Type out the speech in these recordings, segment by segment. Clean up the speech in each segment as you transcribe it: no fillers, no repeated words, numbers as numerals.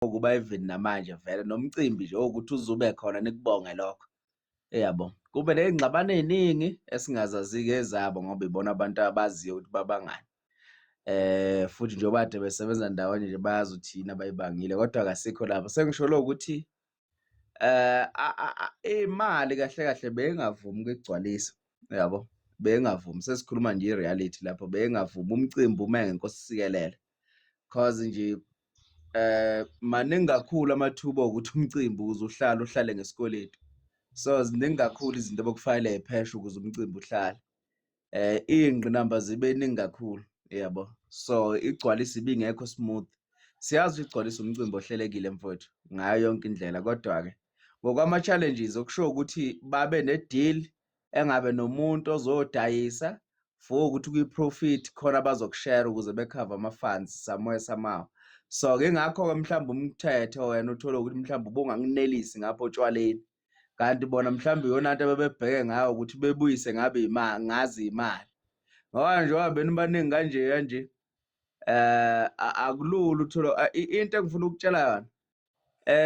ukuba even namanje vele nomcimbi nje ukuthi uzube khona nikubonge lokho. Eyabo. Kube ney'ngxabano ey'ningi esingazazi-ke ezabo ngoba ibona abantu abaziyo ukuthi babangani. Futhi njengoba kade besebenza ndawonye nje bayazi ukuthi yini abayibangile kodwa akasikho lapho. Sengisholo ukuthi imali kahle kahle beyingavumi ukuyigcwalisa, uyabo? Beyingavumi, sesikhuluma nje i-reality lapho, beyingavumi umcimbi ume ngeNkosi isikelele. Cause nje maningi kakhulu amathuba okuthi umcimbi ukuze uhlale uhlale ngesikweletu. So ziningi kakhulu izinto ebekufanele y'pheshwe ukuze umcimbi uhlale. Iy'ngqinamba zibe ningi kakhulu, yabo. So igcwalisa ibingekho smooth. Siyazi ukuthi igcwalisa umcimbi ohlelekile mfowethu ngayo yonke indlela, kodwa-ke ngokwama-challenges okusho ukuthi babe ne-deal engabe nomuntu ozodayisa for ukuthi kwi-profit khona bazokushare ukuze bekhave ama-funds somewhere somehow. So-ke ingakho-ke mhlawumbe umthetho wena uthole ukuthi mhlawumbe ubungakunelisi ngapho otshwaleni, kanti bona mhlawumbe iyona nto abebebheke ngayo ukuthi bebuyise ngabe imali ngazi imali, ngoba njengoba benibaningi kanje kanje akulula uthola into engifuna ukutshela yona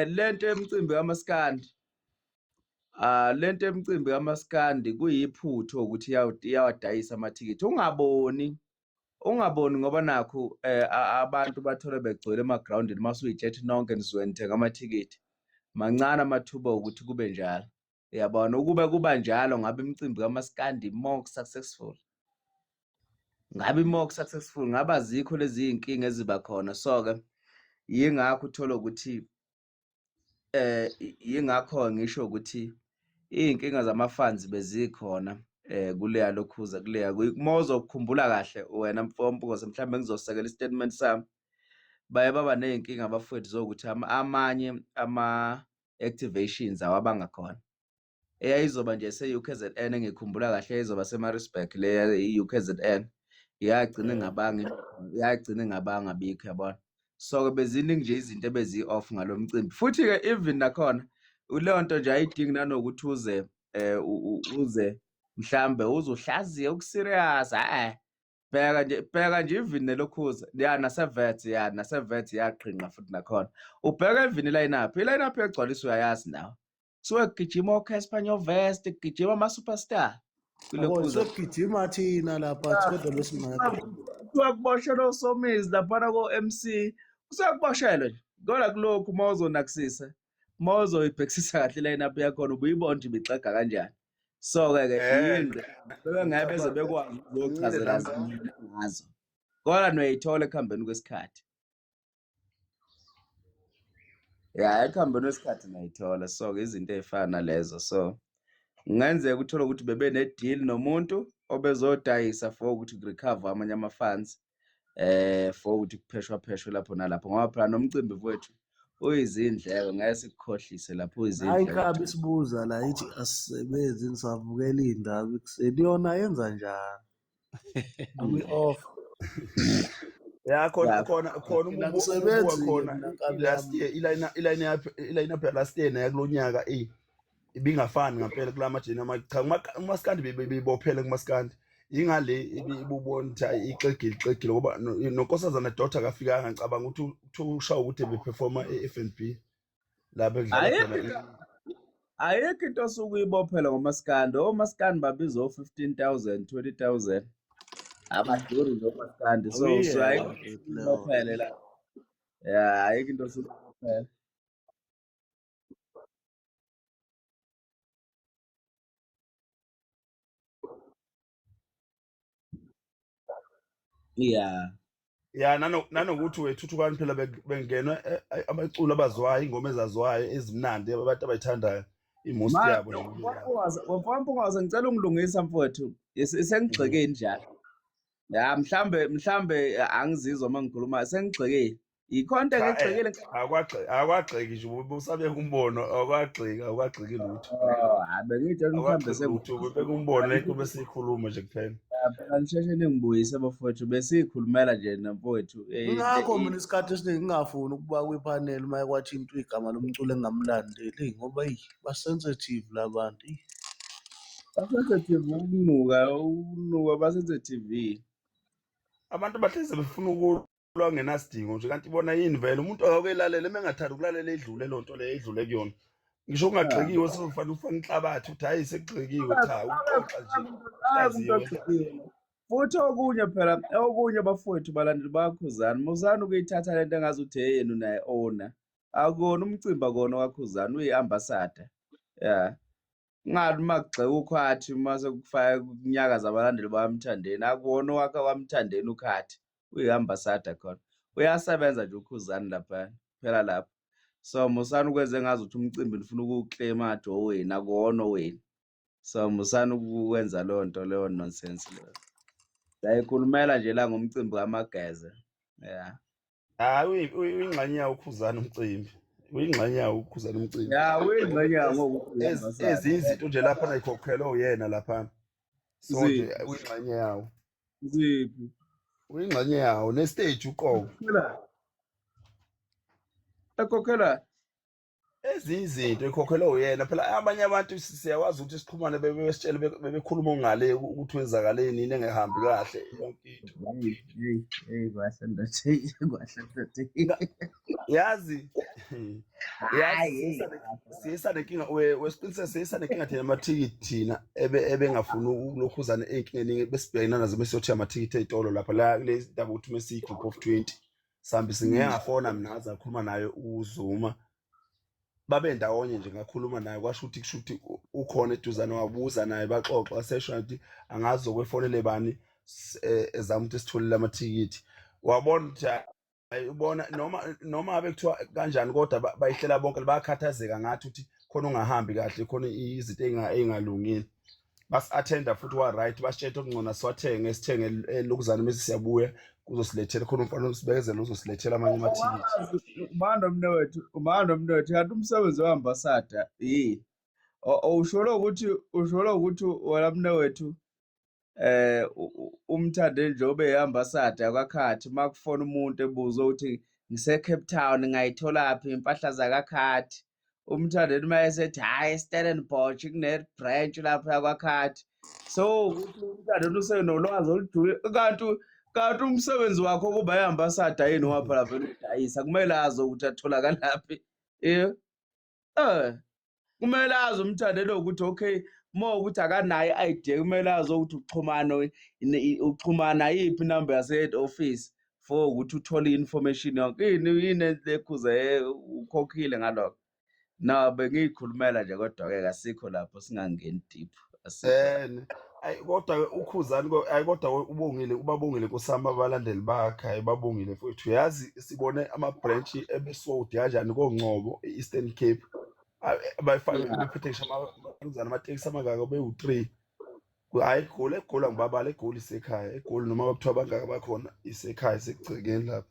lento yemicimbi kamaskandi, lento yemicimbi kamaskandi kuyiphutho ukuthi iyawadayisa amathikithi. Ungaboni ngoba nakhu abantu bathole begcwele emagrawundini uma usuyitshethi nonke nisuke nithenga amathikithi. Mancane amathuba okuthi kube njalo. Uyabona, ukube kuba njalo ngabe imicimbi kamaskandi more successful. Ngabe more successful, ngabe azikho lezi iy'nkinga eziba khona. So-ke yingakho uthole ukuthi yingakho ngisho ukuthi iy'nkinga zama-funds bezikhona kuleya lokhuza kuleya. Uma uzokhumbula kahle wena mfo Mpungose, mhlawumbe ngizosekela isitatimende sami, baye baba ney'nkinga abafowethu zokuthi amanye ama-activations awabanga khona. Eyayizoba nje se-UKZN engikhumbula kahle, yayizoba se-Maritzburg le i-UKZN, yagcina ingabanga, yagcina ingabanga bikho, yabona. So-ke beziningi nje izinto ebezi-off ngalo mcimbi. Futhi-ke even nakhona leyo nto nje ayidingi nanokuthi uze uze mhlambe uze uhlaziye uku-serious, hhayi. Bheka nje, bheka nje even nelokhuza ya nasevet, ya nasevet yaqhinqa futhi nakhona. Ubheka even i-line up, i-line up yagcwalisa uyayazi nawe. Kusuke kugijima oCasper Nyovest, kugijima ama-superstar. Yabo Kulokhuza. sekugijima thina lapha kodwa besingekho. Kusuke kuboshelwe uSomizi laphana ko-MC. Kusuke kuboshelwe nje. Kodwa kulokhu uma uzonakisisa, uma uzoyibhekisisa kahle i-line up yakhona ubuyibona ukuthi ibixega kanjani. So-ke ke yini bebengeke beze bekwazi ukuzochazela ngazo. Kodwa noyithola ekuhambeni kwesikhathi. Ya, ekuhambeni kwesikhathi nayithola. So-ke izinto ey'fana nalezo. So kungenzeka uthole ukuthi bebe ne-deal nomuntu obezodayisa for ukuthi ku-recover amanye ama-funds for ukuthi kupheshwa pheshwe lapho nalapho, ngoba phela nomcimbi wethu uyizindleko, ngeke sikukhohlise lapho Hayi uyizindleko. inkabi isibuza la ithi asisebenzi nisavukela iy'ndaba ekuseni, yona yenza njani? Akwi-off. Ya khona Ya. khona khona Mina uma ubuka ngisebenzi-ke khona mina nkabi last yami. year i-line up last year nayakulonyaka ibingafani ngempela kula majeni ama cha umaskandi beyibophele kumaskandi ingale ibubona ukuthi hayi ixegile ixegile ngoba nonkosazana daughter akafikanga, ngicabanga ukuthi kuthiwa ushawa ukuthi ebeperforma e-F&B lapho ekudlala Ayikho khona ayikho into osuke uyibophele ngomaskandi. Omaskandi babiza o-15,000, 20,000. Abaduri nje omaskandi. So so Awuyiyeka ayikho into mfethu osuke leyo. uyibophele la. Ya, ayikho into osuke uyibophele. Yeah. Ya nanokuthi wethuthukani phela bengenwa abaculi abaziwayo ingoma ezaziwayo ezimnandi abantu abayithandayo i-most yabo nje kuleya. Mfowethu ngicela ungilungisa mfowethu, sengigxekeni njalo. Ya mhlambe angizizwa uma ngikhuluma, sengigxekile. Yikhona into Cha engigxekile. akwagxeki nje ubusabeka umbono, akwagxeki akwagxeki lutho. Oh, hayi, bengitshela mhlambe Akwagxeki lutho ubeka umbono lento bese sikhuluma nje kuphela. Phela nisheshe ningibuyise bafowethu, besikhulumela nje namfowethu. Ingakho mina isikhathi esiningi ngingafuni ukuba kwiphaneli uma kwathintwa igama lomculo engingamlandeli, eyi ngoba eyi ba-sensitive la bantu. Eyi. Ba-sensitive ukunuka, ukunuka ba-sensitive. Abantu bahlezi befuna ukulwa. angenasidingo nje, kanti bona yini vele umuntu akakelalela uma engathandi ukulalela edlule loo nto leyo edlule kuyona. Ngisho kungagxekiwe sezofanele ufake inhlabathi uthi hhayi sekugxekiwe, cha ukuxoxa nje kuhlaziwe. Futhi okunye phela, okunye bafowethu balandeli bakhuzani, musani ukuyithatha lento engazuthi eyenu naye owner. Akukona umcimbi, akona wakhuzani, uyi-ambassador. Yeah. Kungathi uma kugxeka uKhathi uma sekufaka kunyakaza abalandeli bakamthandeni, akuwona owakhe wamthandeni uKhathi, uyi-ambassador khona. Uyasebenza nje ukhuzani lapha, phela lapho. So musani ukwenza engazuthi umcimbi nifuna ukuwukleyima ngathi owenu, akuwona owenu. So musani ukwenza leyo nto leyo nonsense leyo. Siyayikhulumela nje la ngomcimbi kaMageza. Yeah. Hayi, uyingxenye yawo ukhuzana umcimbi. Uyingxenye yawo ukhuzana umcimbi. Yeah, uyingxenye yawo ngokuthi Ezinye izinto nje lapha nayikhokhelwe uyena lapha. So nje uyingxenye yawo. Ziphi? Uyingxenye yawo ne-stage uqobo. Ekhokhela. Ezinye izinto ekhokhelwe uyena phela. Abanye abantu siyakwazi ukuthi sixhumane, bebesitshele, bebekhuluma ngale ukuthi wenzakaleni, yini engahambi kahle, yonke into. Hey, hey, kwahle ndoda, kwahle ndoda. Yazi, yazi siyesanenkinga wesiqiniseko, siyesanenkinga thina amathikithi thina ebengafuni ukulokhuzana ey'nkingeni besibhekene nazo besiyothi amathikithi ey'tolo lapha la kule ndaba ukuthi mesiyi-group of 20 sambi singeke ngafona mina ngaze ngakhuluma naye uZuma, babe ndawonye nje, ngakhuluma naye kwasho ukuthi kusho ukuthi ukhona eduzane, wabuza naye baxoxa, wasesho ukuthi angazi okwefonele bani ezama ukuthi sitholele amathikithi. Wabona ukuthi hayi, ubona noma ngabe kuthiwa kanjani, kodwa bayihlela bonke, bayakhathazeka ngathi ukuthi khona ungahambi kahle, khona izinto ey'ngalungile. Basi-attenda futhi wa-right, basitshela okungcono siwathenge, sithenge elokuzana mese siyabuya kuzosilethela khona umfana usibekezela uzosilethela amanye amathikithi. Manje mnewethu, manje mnewethu, kanti umsebenzi we-ambassador yini? Usholo ukuthi wena mnewethu umthande nje ube i-ambassador kwaKhathi, makufona umuntu ebuza ukuthi ngise Cape Town ngayitholaphi impahla zakaKhathi, umthandeni uma esethi hhayi Stellenbosch kune branch lapha kwaKhathi, so ukuthi umthandeni usenolwazi olujulile, kanti umsebenzi wakho kuba i-ambassador yini waphela vele udayisa, kumele azi ukuthi atholakalaphi. Kumele azi umthandeni ukuthi okay, uma ukuthi akanayo i-idea, kumele azi ukuthi uxhumana yiphi inamba yase-head office for ukuthi uthole i-information yonke. Yini lekhuze ukhokhile ngalokho? No, bengiyikhulumela nje, kodwa-ke asikho lapho, singangeni deep. Ayi kodwa ukhuzani, ayi kodwa ubongile, ubabongile kusama abalandeli bakhe, hayi babongile futhi. Uyazi sibone ama-branch ebesold kanjani koNgcobo e-Eastern Cape, bayifake bephethe ngisho amatekisi amangaka bewu-3. Hhayi egoli, egoli angibabala, egoli isekhaya, egoli noma kuthiwa bangaka bakhona isekhaya, isekugcekeni lapho.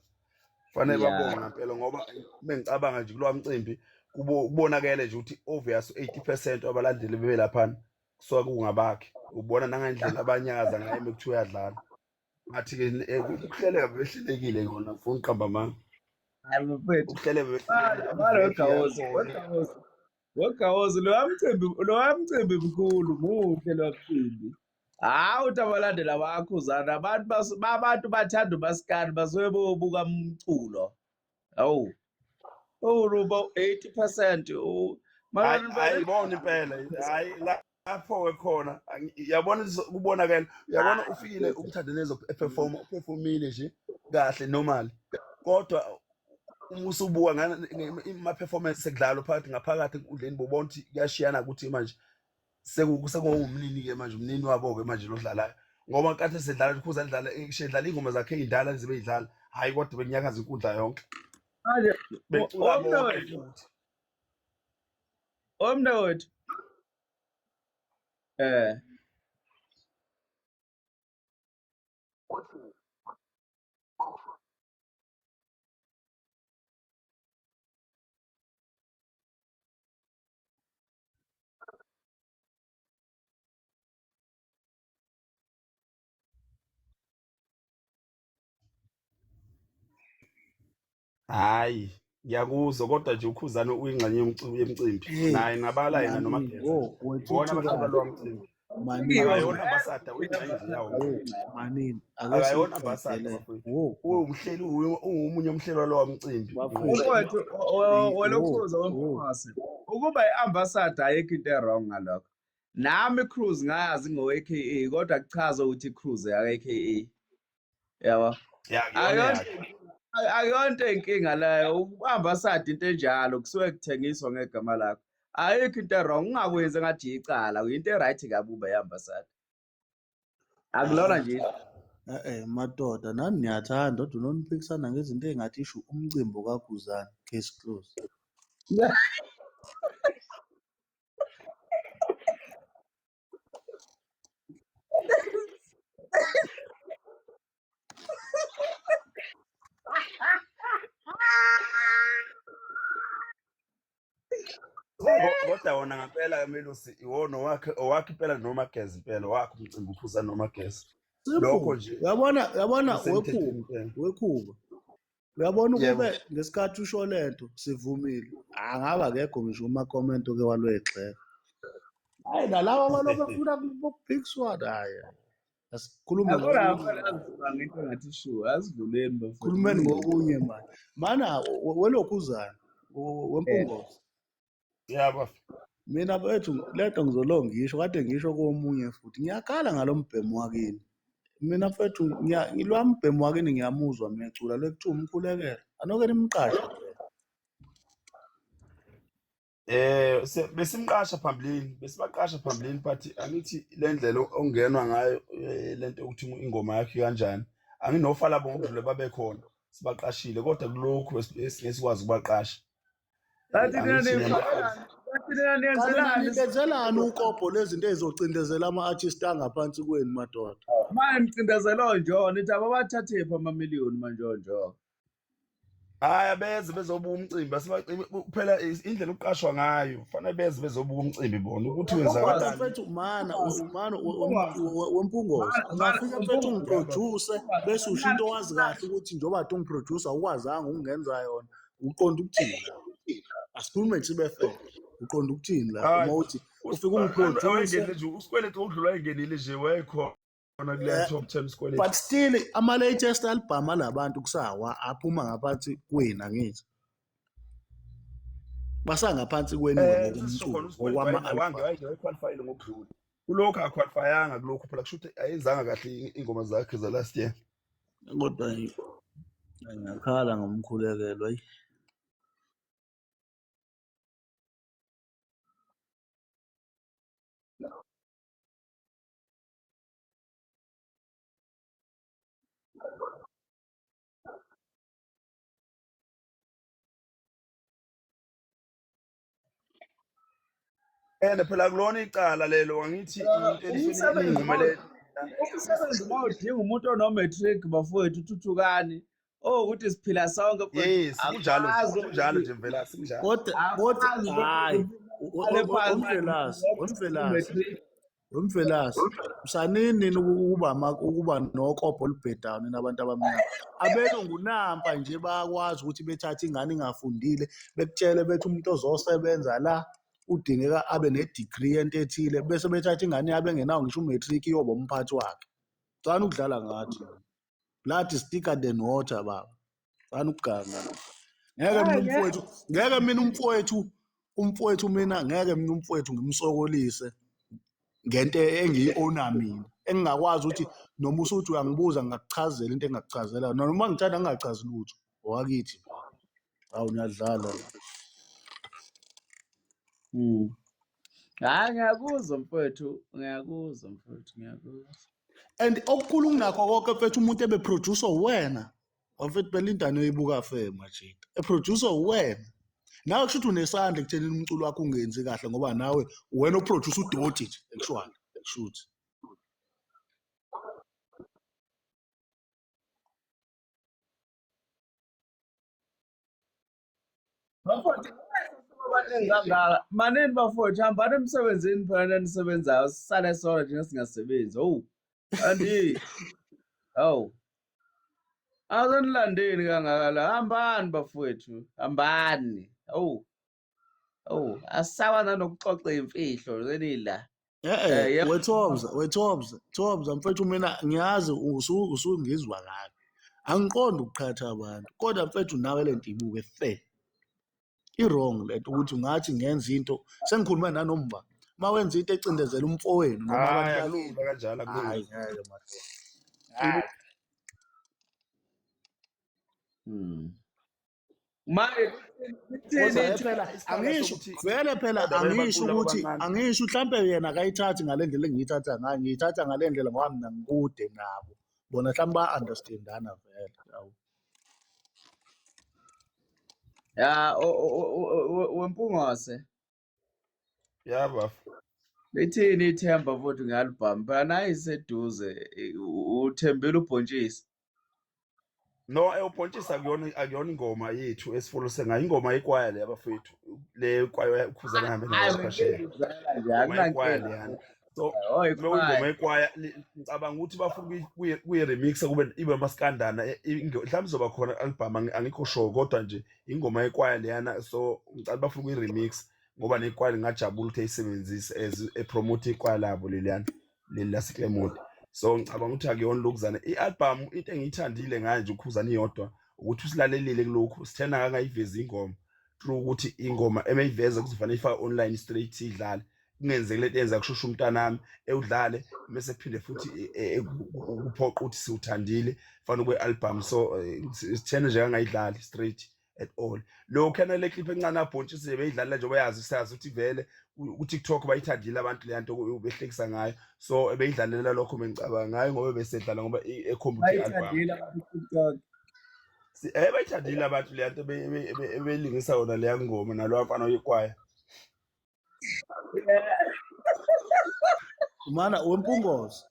Fanele babonge ngempela, ngoba bengicabanga nje kulowa mcimbi kubonakele nje ukuthi obvious 80% wabalandeli bebelaphana kusuka kungabakhe, ubona nangendlela abanyakaza ngayo mekuthiwa uyadlala. Ngathi-ke ukuhleleka behlelekile kona, ngifuna ukuqamba amanga. Hayi mfethu. Ukuhleleka behlelekile. Wegawozi, loya mcimbi mkhulu, muhle loya mcimbi. Hawu uthi abalandeli abakhuzana, abantu bathanda umaskandi basuke bobuka umculo. Hawu. Uruba 80%. Hayi bona impela, hayi lapho ke khona yabona kubonakala, uyabona ufikile umthandenezo eperform, uperformile nje kahle normal, kodwa uma usubuka ngama performance sekudlalwa phakathi ngaphakathi enkundleni, bobona ukuthi kuyashiyana ukuthi manje sekungumnini ke manje, umnini wabo ke manje lodlalayo, ngoba nkathi sedlala ikhuza dlala shedlala ingoma zakhe ezindala zibe idlala, hayi kodwa benyakaza inkundla yonke manje becula bonke futhi. Omnewethu Hayi ngiyakuzwa, kodwa nje ukhuzana uyingxenye yomcimbi naye, ngabala yena noma Geza bona abantu abalowa mcimbi. Manini, Akayona ambassador, uyingxenye nje yawo wo, umcimbi. manini, ake Akayona ambassador siyiqedele. bafowethu. Wo, Uwumhleli, uwumunye umhleli walowa mcimbi. bafowethu, Mfowethu, wo, welokhuza wo. wemphungose, ukuba i-ambassador ayikho into e-wrong ngalokho. Nami i-cruise ngayazi ngo-AKA, kodwa kuchaza ukuthi i-cruise yaka-AKA, yabo. Ya, kuyona yakhe. Akuyonto inkinga leyo, uku-ambassador into enjalo kusuke kuthengiswa ngegama lakho. Ayikho into e-wrong, ungakwenzi engathi icala, into e-right kabi ukuba i-ambassador. Akulona nje. Madoda, nani niyathanda kodwa noniphikisana ngezinto ey'ngathi ishu umcimbi kaKhuzani, case closed. Kodwa wona ngempela Melusi iwona owakhe, owakhe impela noMageza impela, owakhe umcimbi uKhuzani noMageza. Lokho Simple. nje Uyabona, uyabona kusemthethweni wekhuba, impela. wekhuba. Uyabona Yebo. ukube ngesikhathi usho lento sivumile, angaba akekho ngisho kuma-comment oke walwegxeka. Hayi, nalaba abalokhu befuna ukuphikiswana, hhayi. Asikhulume Yabona ngokunye. mfana, azibanga into engathi shu, azivuleni bafowethu. Khulumeni ngokunye manje. Mana welokhuzana, wempungozi. Ya bafo. Mina bethu lento ngizolo ngisho kade ngisho komunye futhi ngiyakhala ngalo mbhemu wakini. Mina mfethu lwa mbhemu wakini ngiyamuzwa mina ecula lekuthiwa umkhulekelo. Anoke nimqashe phela. Besimqasha phambilini, besibaqasha phambilini, but angithi le ndlela ongenwa ngayo, lento yokuthi ingoma yakhe kanjani. Anginofa labo ngokudlula babe khona, sibaqashile, kodwa kulokhu esingeke sikwazi ukubaqasha. Kanti nina Angithi nifakelani? Kanti nina Kanti niyenzelani? nilenzelani ukopho lezinto ezizocindezela ama-artist angaphansi kwenu madoda? Manje nicindezela onjona, nithi ababathathephi amamiliyoni manje onjona. Hhayi, abeze bezobuka umcimbi, phela indlela okuqashwa ngayo, kufanele beze bezobuka umcimbi bona ukuthi Kodwa wenzakalani. mfethu, mana, mana, wempungozi, ungafika mfethu ungiproduce, bese usho into owazi kahle ukuthi njengoba kade ungiproduce awukwazanga ukungenza yona, uqonda ukuthini la? Asikhulume nje sibe fair. Uqonda ukuthini la? Hhayi, Uma uthi ufike ungiproduce. Wayengenile nje, uSikweletu okudlula wayengenile nje, wayekhona kuleya top 10 Sikweletu. But still ama-latest album alabantu kusawa aphuma ngaphansi kwenu, angithi? Basangaphansi kwenu Sisho khona ngokomculo, uSikweletu ngokwama-album. wayequalifyile ngokudlula. Kulokhu akaqualifyanga kulokhu phela, kusho ukuthi ayenzanga kahle ingoma zakhe za last year. Kodwa ngiyakhala ngomkhulekelo, ayi. And phela kulona icala lelo, angithi into elifuna inqume le. Umsebenzi mawudinga umuntu ono-matric bafowethu, thuthukani. Oh, ukuthi siphila sonke mfowethu. Yes, kunjalo nje, Akwazi kunjalo ukuthi nje Mvelase, kunjalo. Kodwa, kodwa, Akwazi hhayi, ukuthi uqale phansi uMvelase, uMvelase, u-matric. uMvelase, msanini nini ukuba nokobho olubhedayo nina abantu abamnyama. Abelungu nampa nje bayakwazi ukuthi bethathe ingane ingafundile, bekutshele bethi umuntu ozosebenza la udingeka abe ne-degree yento ethile, bese bethatha ingane yabo engenawo ngisho u-matric iyoba umphathi wakhe. Cana ukudlala ngathi. Blood is thicker than water, baba. Cana ukuganga. Ngeke mina umfowethu, ngeke mina umfowethu, umfowethu mina, ngeke mina umfowethu ngimsokolise ngento engiyi-owner mina, engingakwazi ukuthi noma usuthi uyangibuza ngingakuchazela into engingakuchazela, noma ngithanda ngingachazi lutho, owakithi. Hawu, niyadlala la. Hhayi, ngiyakuzwa mfowethu, ngiyakuzwa mfowethu, ngiyakuzwa. And okukhulu kunakho konke mfethu, umuntu ebe-producer uwena. Mfethu belinda noyibuka fair manje. E-producer uwena. Nawe kusho ukuthi unesandla ekuthenini umculo wakho ungenzi kahle, ngoba nawe wena oproduce udoti nje, actually, kusho ukuthi. Bafowethu, baningi kangaka. Manini bafowethu, hambani emsebenzini phela nenisebenzayo, sisale sona nje singasebenzi. Owu, andi. Hawu. Azonilandeli kangaka la. Hambani bafowethu, hambani. Awu. Awu, asisakwazi nanokuxoxa imfihlo senila. Yebo. Wethobza mfethu, mina ngiyazi usungizwa kabi, angiqondi ukuqhatha abantu, kodwa mfethu nawe lento ibuke fair, i-wrong lento ukuthi ungathi ngenza into sengikhuluma nanomba uma wenza into ecindezela umfowenu noma abantu Hayi, bakini. akulula kanjalo, akulula. Hayi ngeke madoda. Manje Kodwa lithini Vele phela isikhala angisho, sokuthi vele phela kodwa abanye angisho bacula ukuthi abancane. angisho mhlambe yena akayithathi ngale ndlela engiyithatha ngayo, ngiyithatha ngale ndlela ngoba mina ngikude nabo, bona mhlawumbe ba-understandana vele, yabo. Ya, wempungose. Ya bafo. Lithini ithemba futhi nge-album? Phela nayo iseduze, uthembile ubhontshisi. No, ubhontshisi akuyona ingoma yethu esifolose ngayo, ingoma yekwaya le yabafethu, le kwaya uKhuzani ahambe nayo Hayi, phesheya. ngiyizwela nje, Ingoma yekwaya akunankinga. leyana. So Oh, uma kuyingoma ikwaya. yekwaya, ngicabanga ukuthi bafuna ukuyi-remixa kube ibe amaskandana, mhlawumbe izoba khona album, angikho sure, kodwa nje ingoma yekwaya leyana. So ngicabanga bafuna ukuyi-remix ngoba nekwaya ngingajabula ukuthi ayisebenzise as epromote ikwaya labo leliyana leli laseClermont. So ngicabanga ukuthi akuyona lokuzana i-album. Into engiyithandile ngayo nje uKhuzani iyodwa ukuthi usilalelile kulokhu sithena akangayivezi ingoma through ukuthi ingoma emeyiveza kuzofanele ifake online straight idlale, kungenzeki lento yenza kushusha umntanami ewudlale bese kuphinde futhi kuphoqa ukuthi siwuthandile fanele kube album. So sithena nje angayidlali straight at all. Lokhu yana le clip encane abhontshisi beyidlalela njengoba yazi siyazi ukuthi vele ku TikTok bayithandile abantu le nto behlekisa ngayo, so beyidlalela lokho bengicabanga ngayo ngoba besedlala ngoba ekhomba ukuthi i-album Bayithandile abantu ku-TikTok. Bayithandile abantu le nto ebelingisa yona leya ngoma nalowa mfana oyikwaya. Mana wempungozi.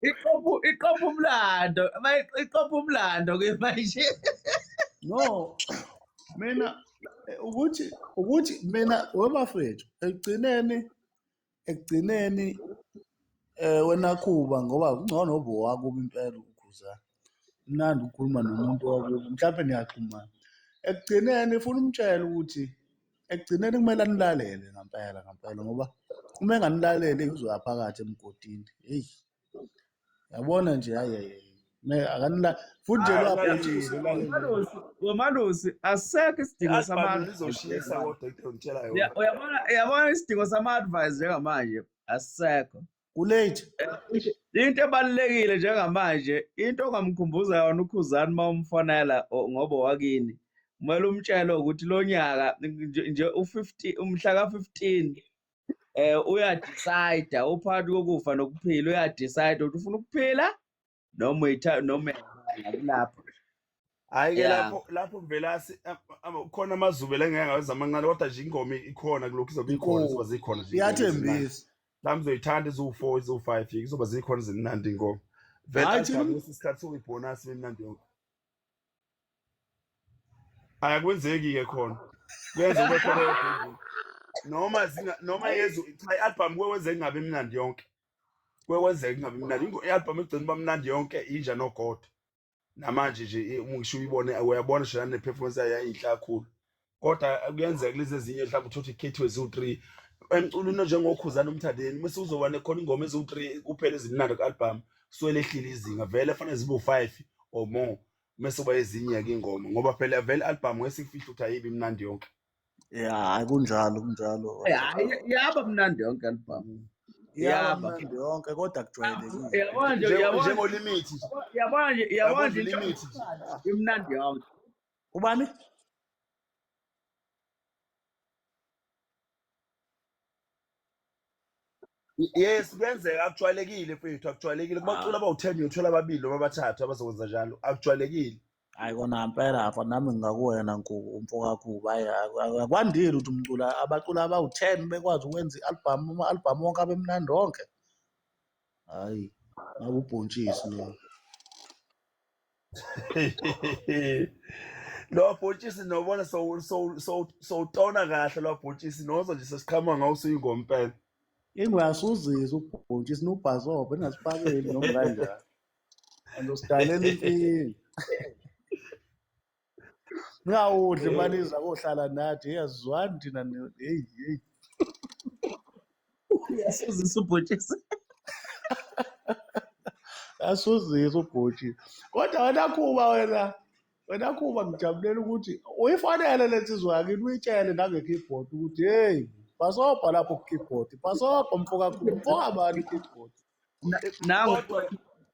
Iqopha umlando, iqopha umlando ke manje. No, mina ukuthi mina webafethu ekugcineni wena Khuba, ngoba kungcono obo wakubo impela uKhuzani. Mnandi ukukhuluma nomuntu wakubo, mhlawumbe niyaxhumana. Ekugcineni ufuna umtshele ukuthi ekugcineni kumele anilalele ngampela ngampela, ngoba uma enganilaleli uzoya phakathi emgodini. Hey, yabona nje, hayi hayi hayi. Futhi nje Hayi, lwabhontshisi. ulalele, ulalele. Wemalusi, asisekho isidingo I-album sama-advice lizoshisa kodwa into engitshela Ya, yona. uyabona isidingo sama-advice njengamanje asisekho. Kulate. Into ebalulekile njengamanje, into ongamkhumbuza yona uKhuzani uma umfonela ngoba wakini, kumele umtshele ukuthi lo nyaka nje u-50, umhla ka-15 uyadecide, uphakathi kokufa nokuphila, uyadecide ukuthi ufuna ukuphila noma noma uyalala kulapho. Hhayi ke Yeah. lapho Mvelase, khona amaZulu la engeke ngawenza amancane, kodwa nje ingoma ikhona kulokhu izobe ikhona, izoba zikhona nje ingoma ezimnandi. Iyathembisa. Mhlawumbe uzoyithanda eziwu-4, eziwu-5, izoba zikhona ezimnandi ingoma. Vele Hhayi, album thina kwesinye isikhathi sokuyibhonasi imnandi yonke. Akwenzeki-ke khona. Kuyenza kube khona eyodwa ingoma. Noma zinga, noma yezu, cha, i-album kuye kwenzeka ingabi mnandi yonke. Kuye kwenzeka ingabi mnandi. I-album igcina iba mnandi yonke inja nogodo. Namanje nje uma ngisho uyibone, uyabona nje ne-performance yayo yayinhle kakhulu. Kodwa kuyenzeka kulezi ezinye mhlawumbe uthole ukuthi ikhethiwe ziwu-3. Emculweni njengoKhuzani uMthandeni, mase uzoba nekhona ingoma eziwu-3 kuphela ezimnandi ku-album, kusuke lehlile izinga, vele fanele zibe u-5 or more. Mase kuba ezinye-ke ingoma, ngoba phela vele i-album ngeke ukuthi ayibi mnandi yonke. Ya, hayi kunjalo, kunjalo. Hayi, yaba mnandi yonke album. Yaba Yaba. mnandi yonke kodwa kujwayelekile. Yabona nje, yabona Njengolimit nje. yabona nje, yabona Yabona nje into limit nje. imnandi yonke. Ubani? Yes, kuyenzeka, akujwayelekile mfethu, akujwayelekile. Kubaculi abawu-10 uyothola ababili noma abathathu abazokwenza njalo, akujwayelekile. Hayi kona ngempela afa nami ngingakuwena Nkubu, umfo kaKhuba. Hayi akwandile ukuthi umcula abaculi abawu-10 bekwazi ukwenza i-album, ama-album wonke abe mnandi wonke. Hayi, ngabe ubhontshisi lo. Lo bhontshisi nobona sowutona kahle lo bhontshisi, nozo nje sesiqhamuka ngawo usuyingoma impela. Inguyasuzisa ubhontshisi nobhasobho ningasifakeli noma kanjani. Andosidalela inkinga. Ningawudli maniza kohlala nathi, hey asizwani thina hey hey. Uyasuzisa ubhontshisi. Asuzisa ubhontshisi. Kodwa wena Khuba wena, wena Khuba ngijabulela ukuthi uyifanele le nsizwa yakini uyitshele nange-keyboard ukuthi hey bhasobha lapho ku-keyboard, bhasobha mfoka Khuba, mfoka bani i-keyboard. Nangu Kodwa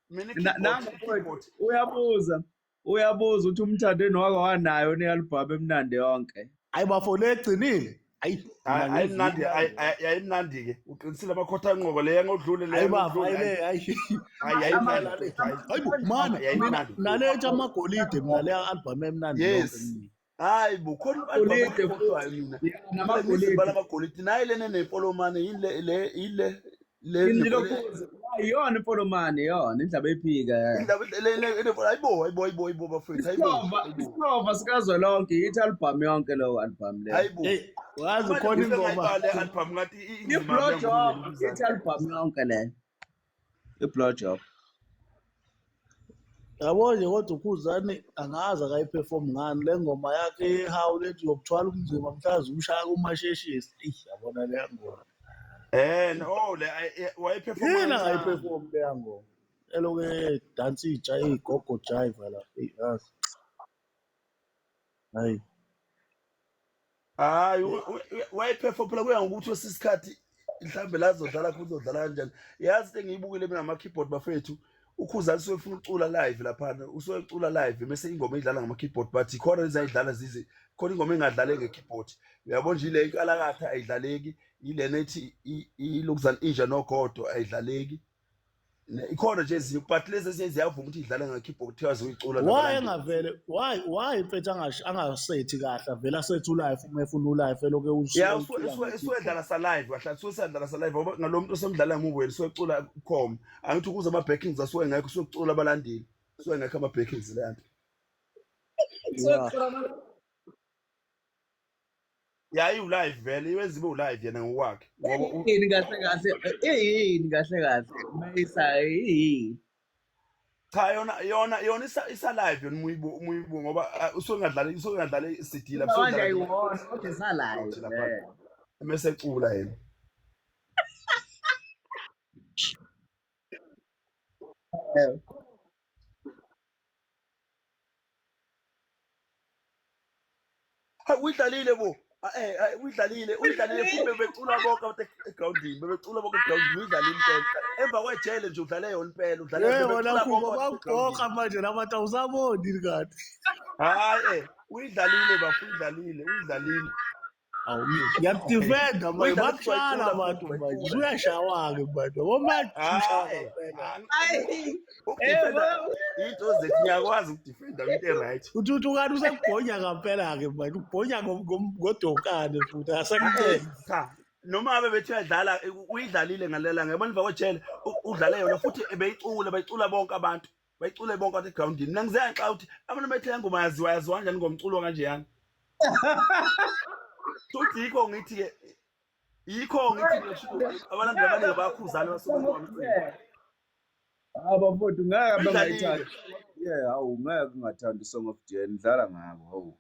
mina nangu i-keyboard uyabuza, uyabuza ukuthi uMthandeni wake wanayo ne-album emnandi yonke. Hayi bafo le egcinile. Hayi mina ayimnandi ngiyivuma le. yayimnandi ke uqinisile amakhotha anqoko le yangodlule le Hayi bafo yangodlule hayi le hayi. hayi Impela yayimnandi le. mfethu hayi Hayi bo mana mina yayimnandi mfethu naletha amagolide mina le album emnandi yonke yes mina. hayi bo khona i-album Golide futhi. engikhohlwayo mina Ya, phela ngizibala namagolide. amagolide nayi lena nempolomane yini le le yile le Inilokhuze. Iyona impolomane yona indaba ephika. indaba le le le hayibo hayibo hayibo hayibo bafethu hayibo Isikhova, hayibo isikhova sikazwelonke yithi album yonke leyo album leyo. hayibo Hey wazi manje khona ngise ingoma ngayibala le album ngathi inzima I-blow job lengoma yithi album yonke leyo. I-blow job. Yabo nje kodwa uKhuzani angazi akayiperform ngani le ngoma yakhe yehawu lethi uyokuthwala umzimba mhlazi umshaya kumasheshisi. Eyi yabona leya ngoma. No le wayiperforma Yini kancane angayiperform leya ngoma? Eloku edansa itsha igogo jive la. Eyi yazi. Hayi. Hayi wayiperform phela kuya ngokuthi wesisikhathi mhlambe la azodlala khona uzodlala kanjani yazi into engiyibukile mina ama-keyboard bafethu uKhuzani usuke efuna ukucula live laphana usuke ecula live bese ingoma idlala ngama-keyboard but khona lezi zize khona ingoma engadlale nge-keyboard uyabo nje ile inkalakatha ayidlaleki ilena ethi ilokuzana inja nogodo ayidlaleki ikhona nje ezinye but lezi ezinye ziyavuma ukuthi idlale nge-keyboard kuthiwa ziyicula Why nabalandeli engavele why mfethu angasethi kahle avele asethe ulive uma efuna ulive elokhu ya usuke ucula usuke nge-keyboard. edlala sa live kahle usuke sadlala sa live ngoba ngalo muntu osemdlala ngemuva yena usuke ecula khoma angithi ukuze ama backings asuke ngekho usuke ecula abalandeli usuke ngekho ama backings le nto Yeah. ya iwu live vele iwenza ibe live yena ngokwakhe ngoba Yini kahle kahle iyini kahle kahle mayisa yini. cha yona isa live yona umuyibo ngoba usuke ngadlala usuke ngadlala i-CD lapho Manje usuke ayiwona kodwa isalive. lapha mase ecula yena Hayi uyidlalile bo. Uyidlalile, uyidlalile futhi bebecula bonke abantu egroundini, bebecula bonke egroundini, uyidlalile impela. Emva kwejele nje udlale yona impela, udlale Hey wena bebecula Khuba bonke abantu bakubhoka egroundini. manje labantu awusaboni kanti. Hayi uyidlalile bafo, uyidlalile, uyidlalile. Awu ngiyakudefenda manje Uyidlale futhi bakutshala wayicula abantu futhi manje wayicula. usuyashawa-ke manje yabo manje usushaya Hayi, ngempela. Ayi. ukudefenda into zethu ngiyakwazi ukudefenda into e-right. Uthi uthi kanti usekubhonya ngempela-ke manje ubhonya ngodonkane futhi asakuncedi. Cha, noma ngabe bethi uyadlala uyidlalile ngalela ngiyabona emva kwejele udlale yona futhi beyicula bayicula bonke abantu bayicule bonke abantu egroundini mina ngize ngixa ukuthi abantu bethe le ngoma yaziwa yaziwa kanjani ngomculo kanjeyana futhi yikho ngithi ke yikho ngithi abalandeli abaningi bayakhuzana basuke ngomcimbi Abafowethu ngeke uyidlalile bangayithandi. Yeah, hawu ngeke ungathandi Song of Jen dlala ngabo hawu.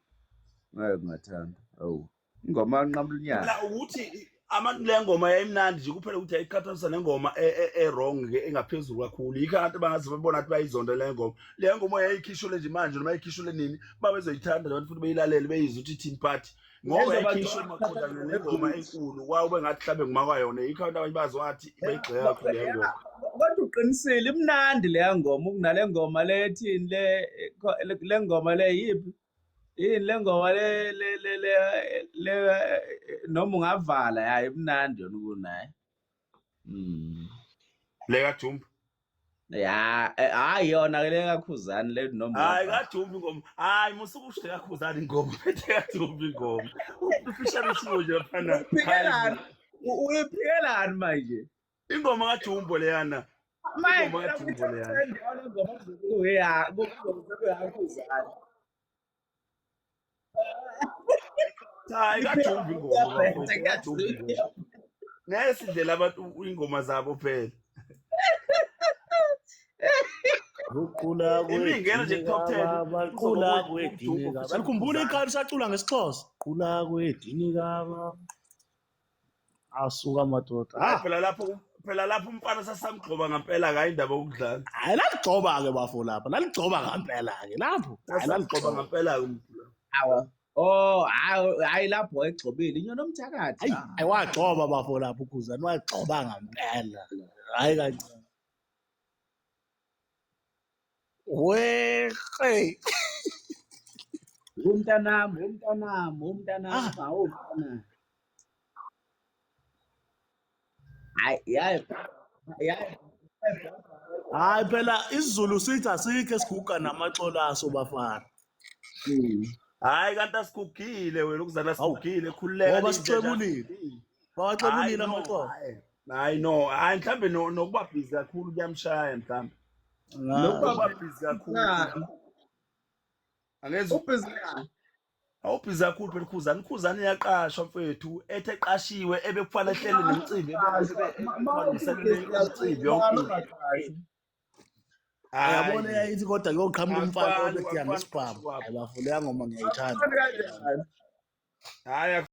Ngeke ungathanda. Hawu. Ingoma yanqamula unyaka. la ukuthi abantu le ngoma yayimnandi nje kuphela ukuthi yayiqhathanisa nengoma e-wrong ke engaphezulu kakhulu yikho abantu bangaze babona ukuthi bayizonda le ngoma le ngoma yayikhishule nje manje noma yayikhishule nini babezoyithanda abantu futhi beyilalele beyizwe ukuthi ithini but ngoba yayikhishwe maqondana nengoma enkulu kwawube ngathi mhlawumbe nguma kwayona yikho abantu abanye bazi wathi bayigxeka kakhulu le ngoma Kodwa uqinisile imnandi leya ngoma ukunale ngoma le ethini le le ngoma le yiphi? Yini le ngoma le le le le le noma ungavala hayi imnandi yona kunaye. Le kaJumbo. Ya, hayi yona ke le kaKhuzani le noma Hayi ungavala. kaJumbo ingoma. Hayi musuke usho kaKhuzani ingoma. Bethe kaJumbo ingoma. Ufisha nje laphana. Hayi Uyiphikelani? Uyiphikelani manje? ingoma kaJumbo leyana. Manje Ingoma kaJumbo leyana. yona ngoma kuzokuya kuzokuyaKhuzani. Cha ikaJumbo ingoma bafowethu, ikaJumbo ingoma. Ngeke sidlela abantu ingoma zabo phela. Uqula Ibingena nje kwedini ku-top 10 kababa, kuzoba qula kuwumjubho kwedini featuring kababa. Likhumbula Khuzani. ikhaya lisacula ngesiXhosa. Qula kwedini kababa. Asuka madoda. Hayi Ah, phela lapho umfana sasamgxoba ngampela kayi indaba yokudlala. Hayi laligxoba-ke bafo lapha. Laligxoba ngampela-ke lapho. Hayi Sasamgxoba laligxoba. ngampela ke umuntu. Awa. Oh, hayi hayi lapho wayegxobile inyoni omthakathi. Hayi, Ah. hayi wagxoba bafo lapho uKhuzani wagxoba ngampela. Hayi kancane. Wehe. Umntanami, umntanami, umntanami, Ah, hawu mntana. Hayi, yayi yayi. Hayi phela isiZulu sithi asikho esiguga namaxolo aso bafana. Hayi kanti asigugile wena ukuzana Hawu, sigugile khululeka ngoba linje nje sixwebulile. asigugile. Hayi Bawaxebulile no, amaxolo. hayi. Hayi no, hayi mhlambe no nokuba busy kakhulu kuyamshaya mhlambe. Nokuba Nokuba busy kakhulu. ngani? Angeze Ubhizi ngani? awubhizi kakhulu phela Khuzani. Khuzani uyaqashwa mfethu, ethe eqashiwe ebekufanele ehlele nemicimbi ebalungiselele imicimbi yonke into. Uyabona Hayi yayithi kodwa kuyoqhamuka umfana akufani obethi akufani ngesibhamu. kwabo. Hayi bafo leya ngoma ngiyayithanda. Akufani kanjani? Hayi.